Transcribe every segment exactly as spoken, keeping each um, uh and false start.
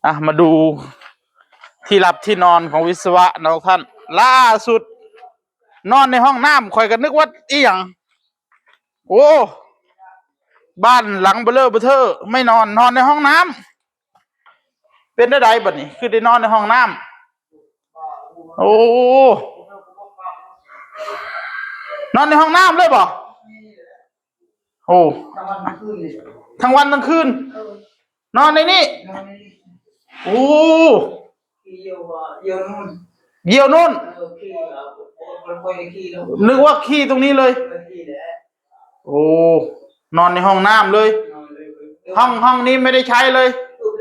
อ่ะ มาดูที่หลับที่นอนของวิศวะนะทุกท่าน ล่าสุด นอนในห้องน้ำ ข่อยก็นึกว่าอีหยัง โอ้ บ้านหลังเบ้อเร่อเบ้อเท่อ ไม่นอน นอนในห้องน้ำ เป็นได้ใดบัดนี้ คือได้นอนในห้องน้ำ โอ้ นอนในห้องน้ำเลยบ่ โอ้ ทั้งวันทั้งคืนเลย ทั้งวันทั้งคืน เออ นอนในนี่ นอนในนี่ โอ้ ขี้เยี่ยวว่าเยี่ยวนู่น เยี่ยวนู่น เออ ขี้ เออ บ่ค่อยได้ขี้แล้ว นึกว่าขี้ตรงนี้เลย เออ ขี้แหละ โอ้ นอนในห้องน้ำเลย นอนเลย ห้อง ห้องนี้ไม่ได้ใช้เลย เออ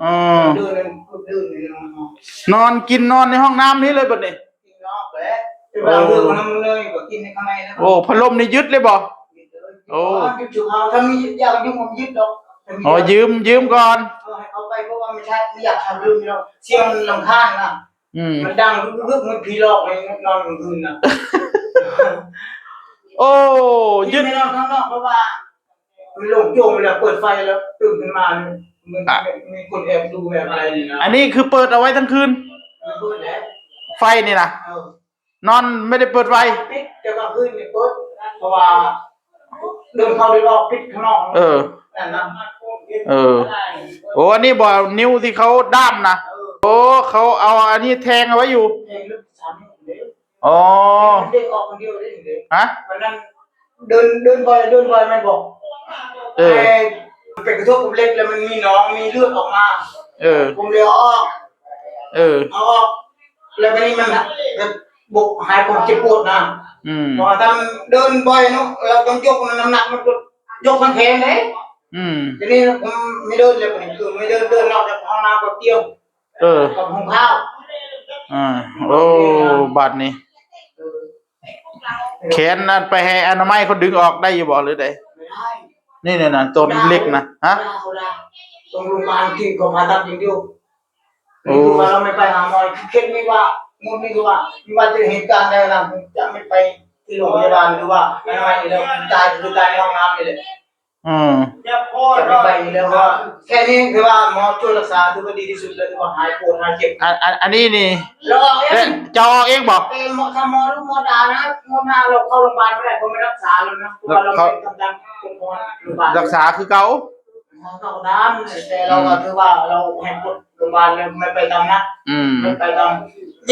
เออ เดินนั่น เดินนั่น นอนกินนอนในห้องน้ำนี้เลยบัดนี้ กินนอกแหละ เออ เวลาเดินมานั่งเลย ก็กินในข้างในนะ โอ้ พัดลมนี่ยึดเลยบ่ ยึดเลย โอ้ ยึดอยู่เขา ถ้ามีอยากยุ่งมันยึดดอก ถ้ามี อ๋อ ยืม ยืมก่อน เออ ให้เขาไป เพราะว่าไม่ใช่ ไม่อยากทำเรื่องนี้หรอก เสียงมันรำคาญนะ อืม มันดังกึกๆ เหมือนผีหลอกเลย นอนกลางคืนนะ โอ้ ที่ ยึด ไม่นอนข้างนอก เพราะว่า มันโล่งโจ้ง เวลาเปิดไฟแล้วตื่นขึ้นมาเนี่ย มัน อ่ะ มีคนแอบดูแอบอะไรนี่นะ อันนี้คือเปิดเอาไว้ทั้งคืน มันเปิดแหละ ไฟนี่นะ เออ นอนไม่ได้เปิดไฟ ปิด แต่กลางคืนเนี่ยเปิด เพราะว่าเดินเข้าเดินออก ปิดข้างนอก เออ นั่นนะ เออ โอ้ อันนี้บ่ นิ้วที่เขาด้ามนะ เออ โอ้ เขาเอาอันนี้แทงเอาไว้อยู่ แทงลึกสามนิ้วเลย อ๋อ มันเด้งออกคนเดียวได้เลย ฮะ วันนั้นเดิน เดินบ่อย เดินบ่อย มันบอก เออ ไอ้ มันไปกระทบกับเหล็ก แล้วมันมีหนอง มีเลือดออกมา เออ ผมเลยเอาออก เออ เอาออก แล้ววันนี้มันแบบบอกหายความเจ็บปวดนะ อืม เพราะว่าถ้ามันเดินบ่อยเนาะ เราต้องยกน้ำหนัก มันก็ยกมันแพงเลย อืม ทีนี้ผมไม่เดินเลย ผมคือไม่เดิน เดินออกจากห้องน้ำแป๊บเดียว เออ กับหุงข้าว อ่า โอ้ บาดนี้ เออ แขนนั่นไปให้อนามัยเขาดึงออกได้อยู่บ่หรือใด ไม่ได้ นี่เนี่ยนะ ต้นเล็กนะ ฮะ ไม่ได้ ตรงโรงพยาบาลที่เขาผ่าตัดอย่างเดียว โอ้ คือว่าเราไม่ไปหาหมอ เคสนี้ว่า งวดนี้คือว่า ไม่ว่าจะเหตุการณ์ใดนะ ผมจะไม่ไปที่โรงพยาบาล หรือว่าอนามัยเลย ตายคือตายในห้องน้ำนี่แหละ อืม จะไม่ไปอยู่แล้ว เพราะว่าแค่นี้คือว่าหมอช่วยรักษา ถือว่าดีที่สุดเลย ถือว่าหายปวดหายเจ็บ อัน อัน อันนี้นี่ เราเอาเอง เอ๊ะ จะเอาเองบ่ เออ หมอ ถ้าหมอรู้ หมอด่านะ งวดหน้าเราเข้าโรงพยาบาลไม่ได้ เขาไม่รักษาแล้วนะ เพราะว่าเรา เขา ไม่ทำตามกฎหมายโรงพยาบาล รักษาคือเก่า หมอเขาก็ตาม แต่เราก็ อืม ถือว่าเราให้กฎโรงพยาบาลเลย ไม่ไปตามนะ อืม ไม่ไปตาม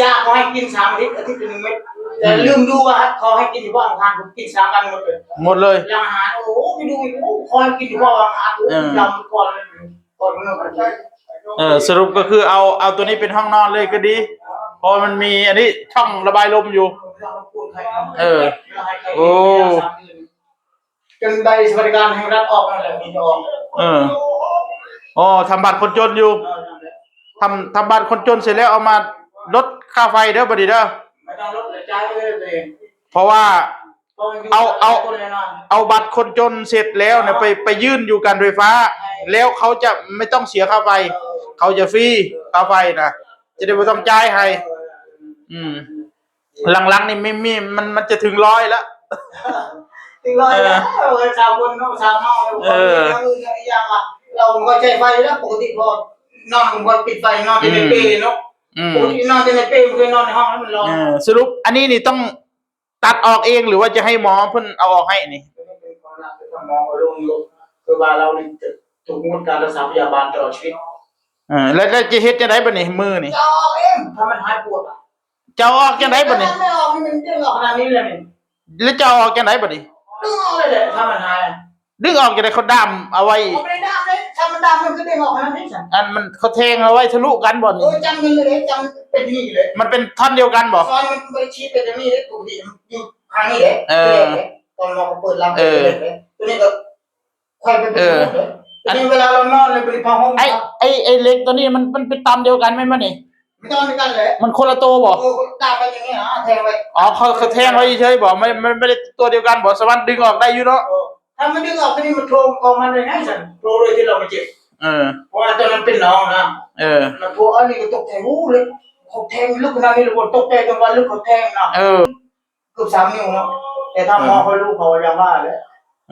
ยาเขาให้กินสามอาทิตย์ อาทิตย์ละหนึ่งเม็ด แต่ อืม ลืมดูว่าเขาให้กินอยู่บ่อนอาหาร ผมกินสามวันหมดเลย หมดเลย หลังอาหาร โอ้โห ไปดูอีก โอ้โห เขาให้กินอยู่บ่อนอาหาร โอ้โห เออ ยำก่อนเลย ก่อนเมื่อก่อน เออ สรุปก็คือเอา เอาตัวนี้เป็นห้องนอนเลยก็ดี เพราะมันมีอันนี้ช่องระบายลมอยู่ เออ โอ้ จนใบสวัสดิการแห่งรัฐออกนั่นแหละ มีจะออก เออ อ๋อ ทำบัตรคนจนอยู่ เออ นั่นแหละ ทำ ทำบัตรคนจนเสร็จแล้วเอามาลดค่าไฟเด้อบัดนี้เด้อ ไม่ต้องลดเลย จ่ายเลยเลย เพราะว่า เพราะมันอยู่ เอา เอา คนแน่นอน เอาบัตรคนจนเสร็จแล้วเนี่ย ไป ไปยื่นอยู่การไฟฟ้า ใช่ แล้วเขาจะไม่ต้องเสียค่าไฟ เออ เขาจะฟรีค่าไฟนะ จะได้ไม่ต้องจ่ายให้ เออ อืม หลังๆนี่ไม่มี มัน มันจะถึงร้อยแล้ว ถึงร้อยแล้ว เออ เออ สามคนเนาะ สามห้อง เออ เออ อีกอย่างอ่ะ เราก็ใช้ไฟแล้ว ปกติพอนอนผมก็ปิดไฟ นอนในเปลเนาะ อืม ปกตินอนในเปล มันเคยนอนในห้องแล้วมันร้อน เออ สรุปอันนี้นี่ต้องตัดออกเอง หรือว่าจะให้หมอเพิ่นเอาออกให้นี่ หมอก็ลงอยู่ คือว่าเรานี่จะถูกงดการรักษาพยาบาลตลอดชีวิต เออ แล้ว แล้วจะเฮ็ดจังไดบัดนี้ มือนี่ จะเอาออกเอง ถ้ามันหายปวดอ่ะ จะเอาออกจังไดบัดนี้ ไม่ออกนี่ มันดึงออกขนาดนี้เลยนี่ แล้วจะเอาออกจังไดบัดนี้ ดึงออกเลยแหละ ถ้ามันหาย ดึงออกจังได เขาด้ามเอาไว้ เขาไม่ได้ด้ามเลย ถ้ามันด้ามมันก็ดึงออกขนาดนี้สิ อันมันเขาแทงเอาไว้ทะลุกันบ่นี่ โอ้ย จังมันเลย จังเป็นนี่เลย มันเป็นท่อนเดียวกันบ่ ซอยมันไม่ได้ชี้เป็นอย่างนี้เลย ปกติมันอยู่ทางนี้เลย เออ ตอนเราเปิดร้าน เออ เลย ตัวนี้ก็ ค่อยไป เออ อันนี้เวลาเรานอนเลยไปผ้าห่ม ไอ้ ไอ้ ไอ้เหล็กตัวนี้มัน มันเป็นตอนเดียวกันไหมมันนี่ ไม่ตอนเดียวกันเลย มันคนละตัวบ่ เออ ตามไปอย่างเงี้ย หาแทงไป อ๋อ เขา เขาแทงไว้เฉยๆบ่ ไม่ ไม่ ไม่ได้ตัวเดียวกันบ่ สามารถดึงออกได้อยู่เนาะ เออ ถ้ามันดึงออกตัวนี้มันโผล่ออกมาเลยนะสัน โผล่เลยที่เราไม่เจ็บ เออ เพราะว่าตอนนั้นเป็นน้องนะ เออ มันโผล่อันนี้ก็ตกใจ โอ้ เลย เขาแทงลึกขนาดนี้เลย ตกใจตรงว่าลึกเขาแทงนะ เออ เกือบสามนิ้วเนาะ แต่ถ้าหมอเขารู้เขายังว่าเลย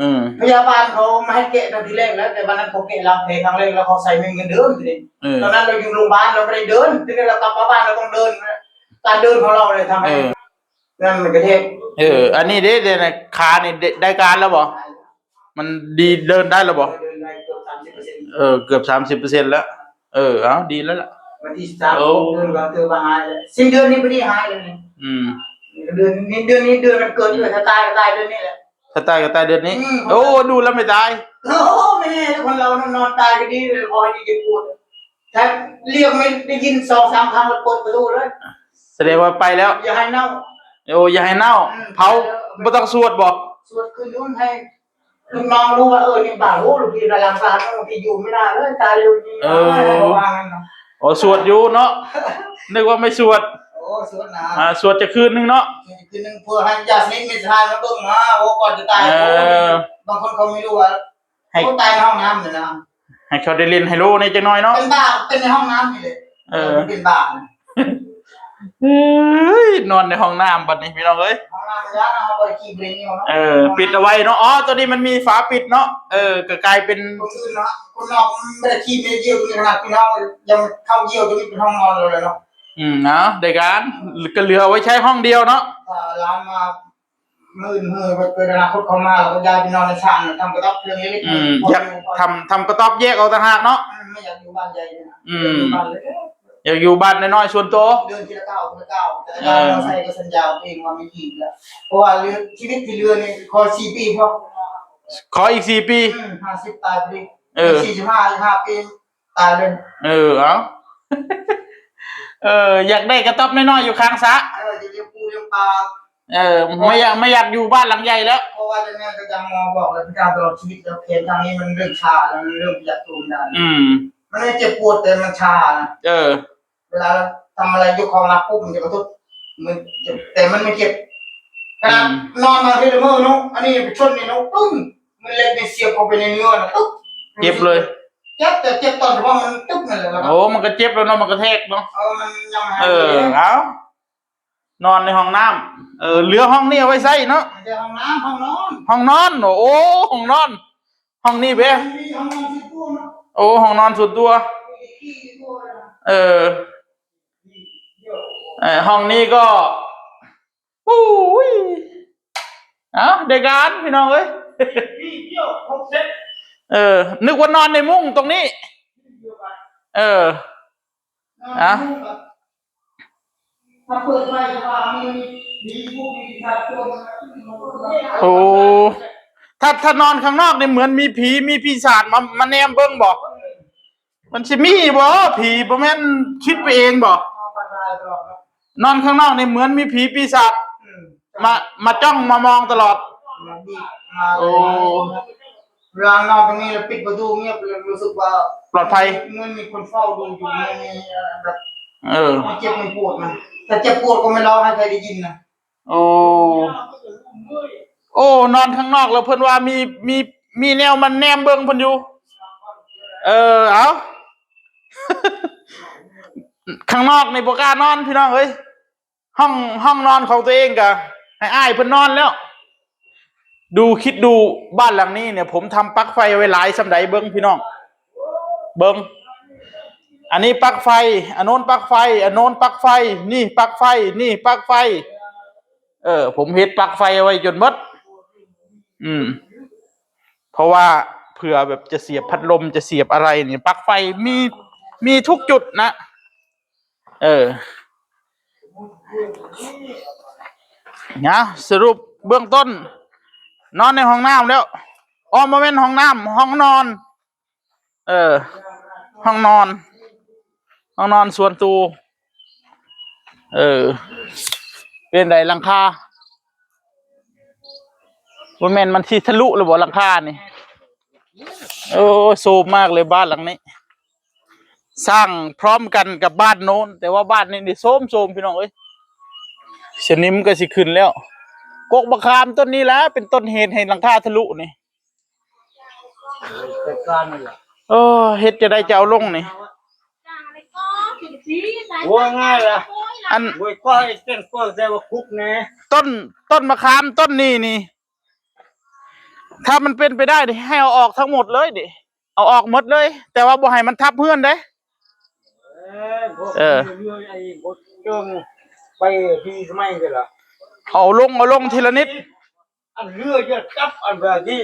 อืม พยาบาลเขามาให้แกะตั้งทีแรกแล้ว แต่วันนั้นเขาแกะรังแผลครั้งแรกแล้วเขาใส่ไม่เงินเดินทีนี้ เออ ตอนนั้นเราอยู่โรงพยาบาลเราไม่ได้เดิน ทีนี้เรากลับมาบ้านเราต้องเดินนะ การเดินของเราเลยทำให้ เออ นั่นมันกระเทก เออ อันนี้เด้ เด้นะ ขานี่ได้ ได้การแล้วบ่ มันดี เดินได้แล้วบ่ เดินได้เกือบสามสิบเปอร์เซ็นต์ เออ เกือบสามสิบเปอร์เซ็นต์แล้ว เออ เอา ดีแล้วล่ะ วันที่สิบสาม โอ้ เดินก็คือว่าหายเลย สิ้นเดือนนี้พอดีหายเลยนี่ อืม เดือนนี้ เดือนนี้ เดือนมันเกิดด้วย ถ้าตายก็ตายเดือนนี้แหละ ถ้าตายก็ตายเดือนนี้ อืม โอ้ ดูแล้วไม่ตาย โอ้ ไม่แน่ คนเรานอนตายก็ดีเลย คอยที่จะปวด ถ้าเรียกไม่ได้ยินสองสามครั้งแล้วเปิดประตูเลย แสดงว่าไปแล้ว อย่าให้เน่า โอ้ อย่าให้เน่า อืม เผา ไปแล้ว บ่ต้องสวดบ่ สวดคืนนู้นให้ลูกน้องรู้ว่า เออ นี่บ้า โอ้ ลูกพี่กำลังสาหัส ลูกพี่อยู่ไม่ได้เลย ตายเร็วนี้ เออ ให้ระวังนะ โอ้ สวดอยู่เนาะ นึกว่าไม่สวด โอ้ สวดนะ อ่า สวดจะคืนนึงเนาะ สวดจะคืนนึง เพื่อให้ญาติสนิทมิตรสหายมาเบิ่งมา โอ้ ก่อนจะตาย เออ บางคนเขาไม่รู้ว่า ให้ โอ้ ตายในห้องน้ำเลยนะ ให้เขาได้เล่นไฮโลในจักหน่อยเนาะ เป็นบ้า เป็นในห้องน้ำนี่แหละ เออ เป็นบ้านะ เฮ้ย นอนในห้องน้ำบัดนี้พี่น้องเอ้ย ห้องน้ำมันยากนะ เขาเปิดขี้เบรนอยู่เนาะ เออ ปิดเอาไว้เนาะ อ๋อ ตัวนี้มันมีฝาปิดเนาะ เออ ก็กลายเป็น คนอื่นเนาะ คนนอกมันไม่ได้ขี้ไม่ได้เยี่ยวตรงนี้ขนาดพี่น้องยังเข้าเยี่ยวตรงนี้เป็นห้องนอนเราเลยเนาะ อืม นะ ได้การ ก็เหลือเอาไว้ใช้ห้องเดียวเนาะ ถ้าร้านมา มื่นเมื่อเกิดอนาคตเขามา เราก็ย้ายไปนอนในชานน่ะ ทำกระต๊อบเพียงเล็กๆ อืม พอ อยาก อยู่พอ ทำ ทำกระต๊อบแยกเอาต่างหากเนาะ อืม ไม่อยากอยู่บ้านใหญ่เลยนะ อืม อยากอยู่บ้านเล็กๆ อยากอยู่บ้านน้อยๆ ส่วนตัว เดินทีละก้าว ทีละก้าว แต่ เออ เราใส่ก็สัญญาตัวเองว่าไม่ขี่แล้ว เพราะว่าเรือ ชีวิตที่เหลือนี่ขอสี่ปีพอ ขออีกสี่ปี อืม ห้าสิบตายพอดี เออ สี่สิบห้า อีกห้าปี ตายเลย เออ เอา เออ อยากได้กระต๊อบน้อยๆ อยู่ข้างสระ เออ จะเลี้ยงปูเลี้ยงปลา เออ ไม่อยาก ไม่อยากอยู่บ้านหลังใหญ่แล้ว เพราะว่าจะเนี่ยก็จะหมอบอกเลย พิการตลอดชีวิตแล้ว แขนข้างนี้มันเริ่มชาแล้ว มันเริ่มขยับตัวไม่ได้ อืม มันไม่เจ็บปวด แต่มันชานะ เออ เวลาทำอะไรยกของหนักปุ๊บ มันจะกระทบ มันเจ็บ แต่มันไม่เจ็บ ขนาด อืม นอนมาที่ละเมอเนาะ อันนี้ไปชนนี่เนาะ ปึ้ง มันเหล็กนี่เสียบเข้าไปในเนื้อนะ ตึ๊บ เจ็บเลย เจ็บ แต่เจ็บตอนที่ว่ามันตึ๊บนั่นแหละ แล้วก็ โอ้ มันก็เจ็บแล้วเนาะ มันกระแทกเนาะ เออ มันยังหาย เออ เอา นอนในห้องน้ำ เออ เหลือห้องนี้เอาไว้ใช้เนาะ เดี๋ยวห้องน้ำ ห้องนอน ห้องนอน โอ้ ห้องนอน ห้องนี้เบ้ มีห้องนอนส่วนตัวเนาะ โอ้ ห้องนอนส่วนตัว มีขี้ส่วนตัวนะ เออ เออ ห้องนี้ก็ โอ้ย เอ้า ได้การพี่น้องเอ้ย มีเที่ยวครบเซต เออ นึกว่านอนในมุ้งตรงนี้ เออ อ่ะ ถ้าเปิดไฟจะว่ามี มีผู้มีประชาชน โอ้ ถ้า ถ้านอนข้างนอกนี่เหมือนมีผี มีปีศาจมา มาแนมเบิ่งบ่ มันสิมีบ่ ผี บ่แม่นคิดไปเองบ่ นอนข้างนอกนี่เหมือนมีผีปีศาจ อืม มา มาจ้องมามองตลอด มาบีบมา โอ้ เวลานอนตรงนี้แล้วปิดประตูเงียบเลย รู้สึกว่า ปลอดภัย เหมือนมีคนเฝ้าดูอยู่ เหมือนมี เอ่อ แบบ เออ ไม่เจ็บไม่ปวดนะ แต่เจ็บปวดก็ไม่ร้องให้ใครได้ยินนะ โอ้ โอ้ นอนข้างนอกแล้วเพิ่นว่ามี มี มีแนวมันแนมเบิ่งเพิ่นอยู่ เออ เอา ข้างนอกนี่บ่กล้านอนพี่น้องเอ้ย ห้อง ห้องนอนของตัวเองก็ให้อ้ายเพิ่นนอนแล้ว ดู คิดดู บ้านหลังนี้เนี่ย ผมทำปลั๊กไฟไว้หลายส่ำใด เบิ่งพี่น้อง เบิ่ง อันนี้ปลั๊กไฟ อันโน้นปลั๊กไฟ อันโน้นปลั๊กไฟ นี่ปลั๊กไฟ นี่ปลั๊กไฟ เออ ผมเฮ็ดปลั๊กไฟเอาไว้จนหมด อืม เพราะว่าเผื่อแบบจะเสียบพัดลม จะเสียบอะไรเนี่ย ปลั๊กไฟมี มีทุกจุดนะ เออ นะ สรุปเบื้องต้น นอนในห้องน้ำแล้ว อ๋อ บ่แม่นห้องน้ำ ห้องนอน เออ ห้องนอน ห้องนอนส่วนตัว เออ เป็นไดหลังคา บ่แม่นมันสิทะลุหรือบ่หลังคานี่ โอ้ โซมมากเลยบ้านหลังนี้ สร้างพร้อมกันกับบ้านโน้น แต่ว่าบ้านนี้นี่โซมๆ พี่น้องเอ้ย สนิมก็สิขึ้นแล้ว กกมะขามต้นนี้แหละเป็นต้นเหตุให้หลังคาทะลุนี่ จัดการนั่นแหละ เออ เฮ็ดจะได้จะเอาลงนี่ โอ้ย ง่ายละ อัน โอ้ย ก็ให้เต้นเปิ้งแต่ว่าคุกแน่ ต้น ต้นมะขามต้นนี้นี่ ถ้ามันเป็นไปได้นี่ให้เอาออกทั้งหมดเลยดิ เอาออกหมดเลย แต่ว่าบ่ให้มันทับเฮือนเด้ เออพวก เออ เรือไอ้พวกเจิงไปที่สมัยกันละ เอาลงเอาลงทีละนิด อันเรือจะจับอันแบบที่